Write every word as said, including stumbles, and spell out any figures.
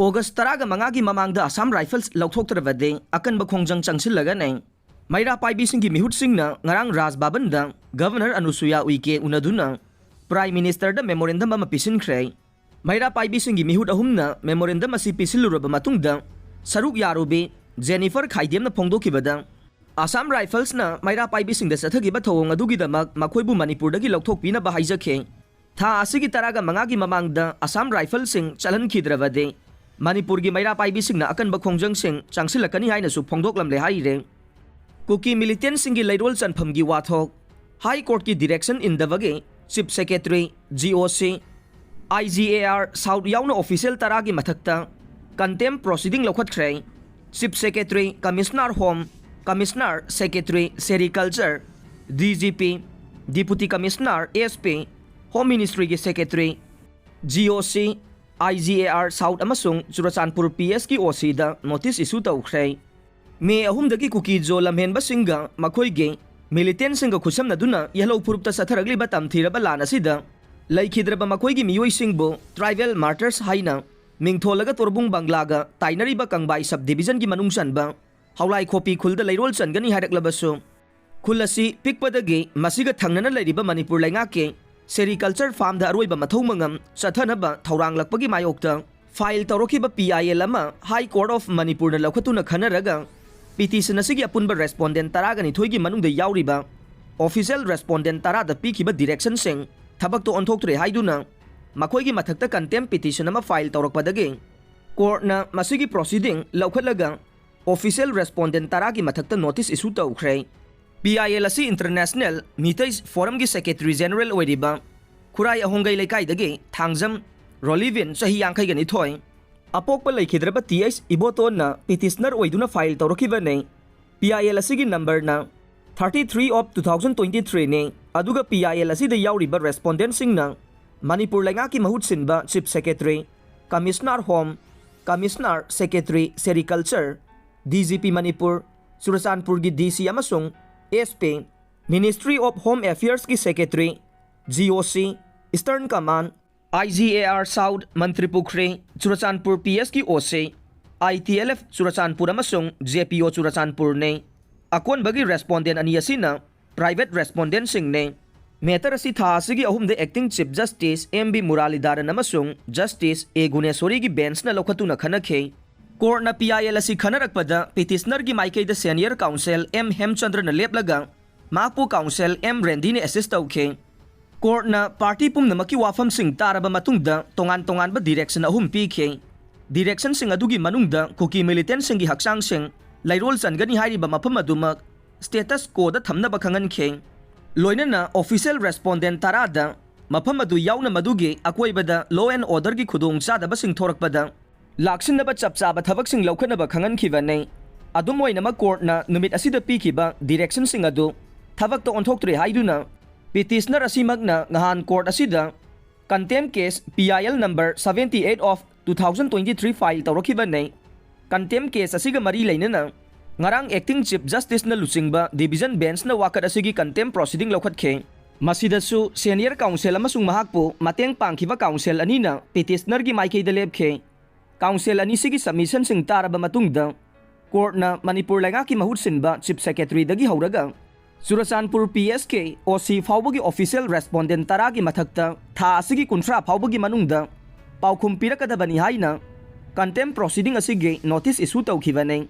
August ꯇꯔꯥꯒ ꯃꯉꯥꯒꯤ ꯃꯃꯥꯡꯗ ꯑꯁꯥꯝ ꯔꯥꯏꯐꯜꯁ ꯂꯧꯊꯣꯛꯇ꯭ꯔꯕꯗꯤ ꯑꯀꯟꯕ ꯈꯣꯡꯖꯪ ꯆꯪꯁꯤꯜꯂꯒꯅꯤ꯫ ꯃꯩꯔꯥ ꯄꯥꯏꯕꯤꯁꯤꯡꯒꯤ ꯃꯤꯍꯨꯠꯁꯤꯡꯅ ꯉꯔꯥꯡ ꯔꯥꯖ ꯚꯕꯟꯗ ꯒꯚꯔꯅꯔ ꯑꯅꯨꯁꯨꯌꯥ ꯎꯏꯀꯦ ꯎꯅꯗꯨꯅ ꯄ꯭ꯔꯥꯏꯝ ꯃꯤꯅꯤꯁꯇꯔꯗ ꯃꯦꯃꯣꯔꯦꯟꯗꯝ ꯑꯃ ꯄꯤꯁꯤꯟꯈ꯭ꯔꯦ꯫ ꯃꯩꯔꯥ ꯄꯥꯏꯕꯤꯁꯤꯡꯒꯤ ꯃꯤꯍꯨꯠ ꯑꯍꯨꯝꯅ ꯃꯦꯃꯣꯔꯦꯟꯗꯝ ꯑꯁꯤ ꯄꯤꯁꯤꯜꯂꯨꯔꯕ ꯃꯇꯨꯡꯗ, ꯁꯔꯨꯛ ꯌꯥꯔꯨꯕꯤ ꯖꯦꯅꯤꯐꯔ ꯈꯥꯏꯗꯦꯝꯅ ꯐꯣꯡꯗꯣꯛꯈꯤꯕꯗ, ꯑꯁꯥꯝ ꯔꯥꯏꯐꯜꯁꯅ ꯃꯩꯔꯥ ꯄꯥꯏꯕꯤꯁꯤꯡꯗ ꯆꯠꯊꯈꯤꯕ ꯊꯧꯑꯣꯡ ꯑꯗꯨꯒꯤꯗꯃꯛ ꯃꯈꯣꯏꯕꯨ ꯃꯅꯤꯄꯨꯔꯗꯒꯤ ꯂꯧꯊꯣꯛꯄꯤꯅꯕ ꯍꯥꯏꯖꯈꯤ꯫ ꯊꯥ ꯑꯁꯤꯒꯤ ꯇꯔꯥꯒ ꯃꯉꯥꯒꯤ ꯃꯃꯥꯡꯗ ꯑꯁꯥꯝ ꯔꯥꯏꯐꯜꯁꯤꯡ ꯆꯠꯍꯟꯈꯤꯗ꯭ꯔꯕꯗꯤ ꯃꯅꯤꯄꯨꯔꯒꯤ ꯃꯩꯔꯥ ꯄꯥꯏꯕꯤꯁꯤꯡꯅ ꯑꯀꯟꯕ ꯈꯣꯡꯖꯪꯁꯤꯡ ꯆꯪꯁꯤꯜꯂꯛꯀꯅꯤ ꯍꯥꯏꯅꯁꯨ ꯐꯣꯡꯗꯣꯛꯂꯝꯂꯦ ꯍꯥꯏꯔꯦ꯫ ꯀꯨꯀꯤ ꯃꯤꯂꯤꯇꯦꯟꯁꯤꯡꯒꯤ ꯂꯩꯔꯣꯜ ꯆꯟꯐꯝꯒꯤ ꯋꯥꯊꯣꯛ, ꯍꯥꯏ ꯀꯣꯔꯠꯀꯤ ꯗꯤꯔꯦꯛꯁꯟ ꯏꯟꯗꯕꯒꯤ chief secretary, G O C, I G A R south ꯌꯥꯎꯅ ꯑꯣꯐꯤꯁꯤꯌꯦꯜ ꯇꯔꯥꯒꯤ ꯃꯊꯛꯇ ꯀꯟꯇꯦꯝ ꯄ꯭ꯔꯣꯁꯤꯗꯤꯡ ꯂꯧꯈꯠꯈ꯭ꯔꯦ꯫ Chief secretary, commissioner home, commissioner secretary sericulture, D G P, deputy commissioner, S P, home ꯃꯤꯅꯤꯁꯇ꯭ꯔꯤꯒꯤ secretary, G O C, I G A R south ꯑꯃꯁꯨꯡ Churachandpur P ꯑꯦꯁꯀꯤ ꯑꯣ ꯁꯤꯗ notice ꯏꯁꯨ ꯇꯧꯈ꯭ꯔꯦ꯫ ꯃꯦ ꯑꯍꯨꯝꯗꯒꯤ ꯀꯨꯀꯤ ꯖꯣ ꯂꯝꯍꯦꯟꯕꯁꯤꯡꯒ ꯃꯈꯣꯏꯒꯤ ꯃꯤꯂꯤꯇꯦꯟꯁꯤꯡꯒ ꯈꯨꯠꯁꯝꯅꯗꯨꯅ ꯌꯦꯜꯍꯧ ꯐꯨꯔꯨꯞꯇ ꯆꯠꯊꯔꯛꯂꯤꯕ ꯇꯝꯊꯤꯔꯕ ꯂꯥꯟ ꯑꯁꯤꯗ ꯂꯩꯈꯤꯗ꯭ꯔꯕ ꯃꯈꯣꯏꯒꯤ ꯃꯤꯑꯣꯏꯁꯤꯡꯕꯨ ꯇ꯭ꯔꯥꯏꯕꯦꯜ ꯃꯥꯔꯇꯔꯁ ꯍꯥꯏꯅ ꯃꯤꯡꯊꯣꯜꯂꯒ ꯇꯣꯔꯕꯨꯡ ꯕꯪꯒ꯭ꯂꯥꯒ ꯇꯥꯏꯅꯔꯤꯕ ꯀꯪꯕꯥꯏ ꯁꯕ ꯗꯤꯕꯤꯖꯟꯒꯤ ꯃꯅꯨꯡ ꯆꯟꯕ ꯍꯧꯂꯥꯏ ꯈꯣꯄꯤ ꯈꯨꯜꯗ ꯂꯩꯔꯣꯜ ꯆꯟꯒꯅꯤ ꯍꯥꯏꯔꯛꯂꯕꯁꯨ, ꯈꯨꯜ ꯑꯁꯤ ꯄꯤꯛꯄꯗꯒꯤ ꯃꯁꯤꯒ ꯊꯪꯅꯅ ꯂꯩꯔꯤꯕ ꯃꯅꯤꯄꯨꯔ ꯂꯩꯉꯥꯛꯀꯤ ꯁꯦꯔꯤꯀꯜꯆꯔ ꯐꯥꯔꯝꯗ ꯑꯔꯣꯏꯕ ꯃꯊꯧ ꯃꯉꯝ ꯆꯠꯊꯅꯕ ꯊꯧꯔꯥꯡꯂꯛꯄꯒꯤ ꯃꯥꯌꯣꯛꯇ ꯐꯥꯏꯜ ꯇꯧꯔꯛꯈꯤꯕ ꯄꯤ ꯑꯥꯏ ꯑꯦꯜ ꯑꯃ ꯍꯥꯏ ꯀꯣꯔꯠ ꯑꯣꯐ ꯃꯅꯤꯄꯨꯔꯅ ꯂꯧꯈꯠꯇꯨꯅ ꯈꯟꯅꯔꯒ, ꯄꯤꯇꯤꯁꯟ ꯑꯁꯤꯒꯤ ꯑꯄꯨꯟꯕ ꯔꯦꯁꯄꯣꯟꯗꯦꯟ ꯇꯔꯥꯒ ꯅꯤꯊꯣꯏꯒꯤ ꯃꯅꯨꯡꯗ ꯌꯥꯎꯔꯤꯕ ꯑꯣꯐꯤꯁꯤꯌꯦꯜ ꯔꯦꯁꯄꯣꯟꯗꯦꯟ ꯇꯔꯥꯗ ꯄꯤꯈꯤꯕ ꯗꯤꯔꯦꯛꯁꯟꯁꯤꯡ ꯊꯕꯛꯇ ꯑꯣꯟꯊꯣꯛꯇ꯭ꯔꯦ ꯍꯥꯏꯗꯨꯅ ꯃꯈꯣꯏꯒꯤ ꯃꯊꯛꯇ ꯀꯟꯇꯦꯝ ꯄꯤꯇꯤꯁꯟ ꯑꯃ ꯐꯥꯏꯜ ꯇꯧꯔꯛꯄꯗꯒꯤ, ꯀꯣꯔꯠꯅ ꯃꯁꯤꯒꯤ ꯄ꯭ꯔꯣꯁꯤꯗꯤꯡ ꯂꯧꯈꯠꯂꯒ ꯑꯣꯐꯤꯁꯤꯌꯦꯜ ꯔꯦꯁꯄꯣꯟꯗꯦꯟ ꯇꯔꯥꯒꯤ ꯃꯊꯛꯇ ꯅꯣꯇꯤꯁ ꯏꯁꯨ ꯇꯧꯈ꯭ꯔꯦ꯫ ꯄꯤ ꯑꯥꯏ ꯑꯦꯜ ꯑꯁꯤ ꯏꯟꯇꯔꯅꯦꯁꯅꯦꯜ ꯃꯤꯇꯩ ꯐꯣꯔꯝꯒꯤ ꯁꯦꯀ꯭ꯔꯦꯇꯔꯤ ꯖꯦꯅꯔꯦꯜ ꯑꯣꯏꯔꯤꯕ ꯈꯨꯔꯥꯏ ꯑꯍꯣꯡꯒꯩ ꯂꯩꯀꯥꯏꯗꯒꯤ ꯊꯥꯡꯖꯝ ꯔꯣꯂꯤꯚꯤꯟ, ꯆꯍꯤ ꯌꯥꯡꯈꯩꯒ ꯅꯤꯊꯣꯏ, ꯑꯄꯣꯛꯄ ꯂꯩꯈꯤꯗ꯭ꯔꯕ ꯇꯤ ꯑꯩꯆ ꯏꯕꯣꯇꯣꯟꯅ ꯄꯤꯇꯤꯁꯅꯔ ꯑꯣꯏꯗꯨꯅ ꯐꯥꯏꯜ ꯇꯧꯔꯛꯈꯤꯕꯅꯤ꯫ ꯄꯤ ꯑꯥꯏ ꯑꯦꯜ ꯑꯁꯤꯒꯤ ꯅꯝꯕꯔꯅ thirty three of two thousand twenty three ꯅꯤ꯫ ꯑꯗꯨꯒ ꯄꯤ ꯑꯥꯏ ꯑꯦꯜ ꯑꯁꯤꯗ ꯌꯥꯎꯔꯤꯕ ꯔꯦꯁꯄꯣꯟꯗꯦꯟꯁꯤꯡꯅ ꯃꯅꯤꯄꯨꯔ ꯂꯩꯉꯥꯛꯀꯤ ꯃꯍꯨꯠ ꯁꯤꯟꯕ chief secretary, commissioner home, commissioner secretary sericulture, D G P Manipur, ꯆꯨꯔꯆꯥꯟꯄꯨꯔꯒꯤ ꯗꯤ ꯁꯤ ꯑꯃꯁꯨꯡ S P, ministry of home ꯑꯦꯐꯤꯌꯔꯁꯀꯤ secretary, G O C, eastern command, IGAR South, ꯃꯟꯇ꯭ꯔꯤꯄꯨꯈ꯭ꯔꯤ, ꯆꯨꯔꯆꯥꯟꯄꯨꯔ ꯄꯤ ꯑꯦꯁꯀꯤ ꯑꯣ ꯁꯤ, ITLF ꯆꯨꯔꯆꯥꯟꯄꯨꯔ ꯑꯃꯁꯨꯡ JPO ꯆꯨꯔꯆꯥꯟꯄꯨꯔꯅꯤ꯫ ꯑꯀꯣꯟꯕꯒꯤ ꯔꯦꯁꯄꯣꯟꯗꯦꯟ ꯑꯅꯤ ꯑꯁꯤꯅ ꯄ꯭ꯔꯥꯏꯚꯦꯠ ꯔꯦꯁꯄꯣꯟꯗꯦꯟꯁꯤꯡꯅꯤ꯫ ꯃꯦꯇꯔ ꯑꯁꯤ ꯊꯥ ꯑꯁꯤꯒꯤ ꯑꯍꯨꯝꯗ acting chief justice M B ꯃꯨꯔꯥꯂꯤꯙꯔꯟ ꯑꯃꯁꯨꯡ ꯖꯁꯇꯤꯁ A ꯒꯨꯅꯦꯁꯣꯔꯤꯒꯤ ꯕꯦꯟꯆꯅ ꯂꯧꯈꯠꯇꯨꯅ ꯈꯟꯅꯈꯤ꯫ ꯀꯣꯔꯠꯅ PIL ꯑꯁꯤ ꯈꯟꯅꯔꯛꯄꯗ ꯄꯤꯇꯤꯁꯅꯔꯒꯤ ꯃꯥꯏꯀꯩꯗ ꯁꯦꯅꯤꯌꯔ ꯀꯥꯎꯟꯁꯦꯜ M ꯍꯦꯝꯆꯟꯗ꯭ꯔꯅ ꯂꯦꯞꯂꯒ ꯃꯍꯥꯛꯄꯨ ꯀꯥꯎꯟꯁꯦꯜ M ꯔꯦꯟꯗꯤꯅ ꯑꯦꯁꯤꯁ ꯇꯧꯈꯤ꯫ ꯀꯣꯔꯠꯅ ꯄꯥꯔꯇꯤ ꯄꯨꯝꯅꯃꯛꯀꯤ ꯋꯥꯐꯝꯁꯤꯡ ꯇꯥꯔꯕ ꯃꯇꯨꯡꯗ ꯇꯣꯉꯥꯟ ꯇꯣꯉꯥꯟꯕ ꯗꯤꯔꯦꯛꯁꯟ ꯑꯍꯨꯝ ꯄꯤꯈꯤ꯫ ꯗꯤꯔꯦꯛꯁꯟꯁꯤꯡ ꯑꯗꯨꯒꯤ ꯃꯅꯨꯡꯗ ꯀꯨꯀꯤ ꯃꯤꯂꯤꯇꯦꯟꯁꯤꯡꯒꯤ ꯍꯛꯆꯥꯡꯁꯤꯡ ꯂꯩꯔꯣꯜ ꯆꯟꯒꯅꯤ ꯍꯥꯏꯔꯤꯕ ꯃꯐꯝ ꯑꯗꯨꯃꯛ ꯁ꯭ꯇꯦꯇꯁ ꯀꯣꯗ ꯊꯝꯅꯕ ꯈꯪꯍꯟꯈꯤ꯫ ꯂꯣꯏꯅꯅ ꯑꯣꯐꯤꯁꯤꯌꯦꯜ ꯔꯦꯁꯄꯣꯟꯗꯦꯟ ꯇꯔꯥꯗ ꯃꯐꯝ ꯑꯗꯨ ꯌꯥꯎꯅ ꯃꯗꯨꯒꯤ ꯑꯀꯣꯏꯕꯗ law and orderꯒꯤ ꯈꯨꯗꯣꯡꯆꯥꯗꯕꯁꯤꯡ ꯊꯣꯔꯛꯄꯗ ꯂꯥꯛꯁꯤꯟꯅꯕ ꯆꯞ ꯆꯥꯕ ꯊꯕꯛꯁꯤꯡ ꯂꯧꯈꯠꯅꯕ ꯈꯪꯍꯟꯈꯤꯕꯅꯤ꯫ ꯑꯗꯨꯝ ꯑꯣꯏꯅꯃꯛ, ꯀꯣꯔꯠꯅ ꯅꯨꯃꯤꯠ ꯑꯁꯤꯗ ꯄꯤꯈꯤꯕ ꯗꯤꯔꯦꯛꯁꯟꯁꯤꯡ ꯑꯗꯨ ꯊꯕꯛꯇ ꯑꯣꯟꯊꯣꯛꯇ꯭ꯔꯦ ꯍꯥꯏꯗꯨꯅ ꯄꯤꯇꯤꯁꯅꯔ ꯑꯁꯤꯃꯛꯅ ꯉꯍꯥꯟ ꯀꯣꯔꯠ ꯑꯁꯤꯗ contempt case PIL number seventy eight of two thousand twenty three file ꯇꯧꯔꯛꯈꯤꯕꯅꯤ꯫ Contempt case ꯑꯁꯤꯒ ꯃꯔꯤ ꯂꯩꯅꯅ ꯉꯔꯥꯡ ꯑꯦꯛꯇꯤꯡ ꯆꯤꯐ ꯖꯁꯇꯤꯁꯅ ꯂꯨꯆꯤꯡꯕ ꯗꯤꯚꯤꯖꯟ ꯕꯦꯟꯆꯅ ꯋꯥꯀꯠ ꯑꯁꯤꯒꯤ contempt proceeding ꯂꯧꯈꯠꯈꯤ꯫ ꯃꯁꯤꯗꯁꯨ ꯁꯦꯅꯤꯌꯔ ꯀꯥꯎꯟꯁꯦꯜ ꯑꯃꯁꯨꯡ ꯃꯍꯥꯛꯄꯨ ꯃꯇꯦꯡ ꯄꯥꯡꯈꯤꯕ ꯀꯥꯎꯟꯁꯦꯜ ꯑꯅꯤꯅ ꯄꯤꯇꯤꯁꯅꯔꯒꯤ ꯃꯥꯏꯀꯩꯗ ꯂꯦꯞꯈꯤ꯫ ꯀꯥꯎꯟꯁꯤꯜ ꯑꯅꯤꯁꯤꯒꯤ ꯁꯕꯃꯤꯁꯟꯁꯤꯡ ꯇꯥꯔꯕ ꯃꯇꯨꯡꯗ, ꯀꯣꯔꯠꯅ ꯃꯅꯤꯄꯨꯔ ꯂꯩꯉꯥꯛꯀꯤ ꯃꯍꯨꯠ ꯁꯤꯟꯕ ꯆꯤꯐ ꯁꯦꯀ꯭ꯔꯦꯇꯔꯤꯗꯒꯤ ꯍꯧꯔꯒ ꯆꯨꯔꯆꯥꯟꯄꯨꯔ ꯄꯤ ꯑꯦꯁ ꯀꯦ ꯑꯣ ꯁꯤ ꯐꯥꯎꯕꯒꯤ ꯑꯣꯐꯤꯁꯤꯌꯦꯜ ꯔꯦꯁꯄꯣꯟꯗꯦꯟ ꯇꯔꯥꯒꯤ ꯃꯊꯛꯇ ꯊꯥ ꯑꯁꯤꯒꯤ ꯀꯨꯟꯊ꯭ꯔꯥ ꯐꯥꯎꯕꯒꯤ ꯃꯅꯨꯡꯗ ꯄꯥꯎꯈꯨꯝ ꯄꯤꯔꯛꯀꯗꯕꯅꯤ ꯍꯥꯏꯅ contempt proceeding ꯑꯁꯤꯒꯤ ꯅꯣꯇꯤꯁ ꯏꯁꯨ ꯇꯧꯈꯤꯕꯅꯤ꯫